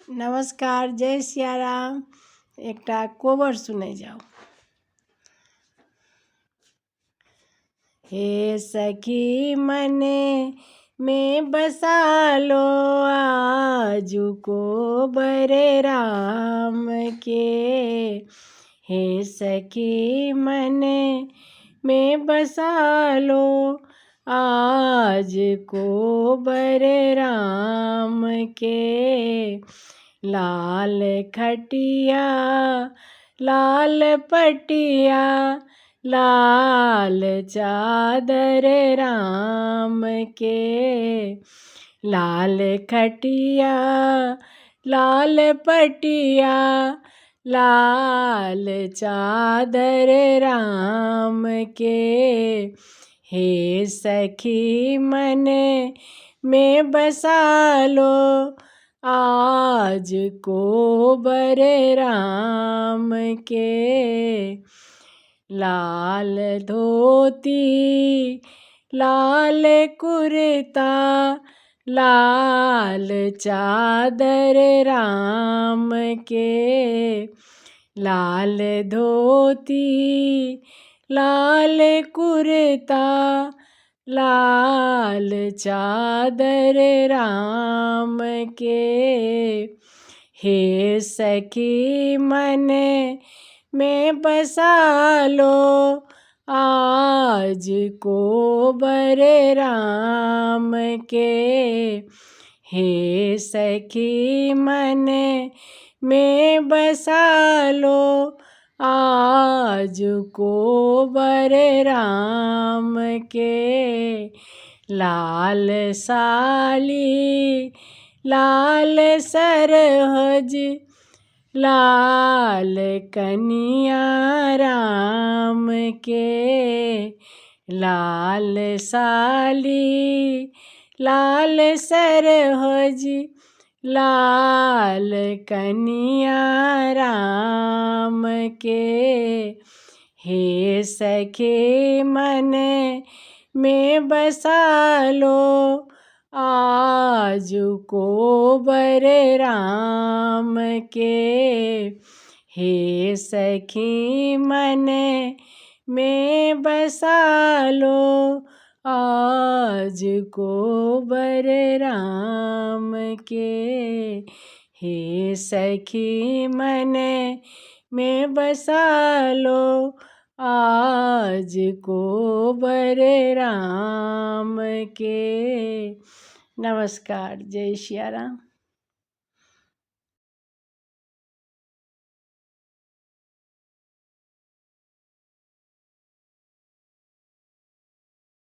नमस्कार, जय सियाराम। एकटा कोबर सुनै जाउ। हे सखी मने में बसा लो आजू कोबर राम के। हे सखी मने में बसा लो आज कोबर राम के। लाल खटिया लाल पटिया लाल चादर राम के। लाल खटिया लाल पटिया लाल चादर राम के। हे सखी मन में बसा लो आज कोबर राम के। लाल धोती लाल कुर्ता लाल चादर राम के। लाल धोती लाल कुर्ता लाल चादर राम के। हे सखी मन में बसा लो आज कोबर राम के। हे सखी मन में बसा लो आज कोबर राम के। लाल साली लाल सरहज लाल कनिया राम के। लाल साली लाल सरहज लाल कनिया राम के। हे सखी मन में बसा लो आज कोबर राम के। हे सखी मन में बसा लो आज कोबर राम के। हे सखी मन में बसा लो आज कोबर राम के। नमस्कार, जय सियाराम।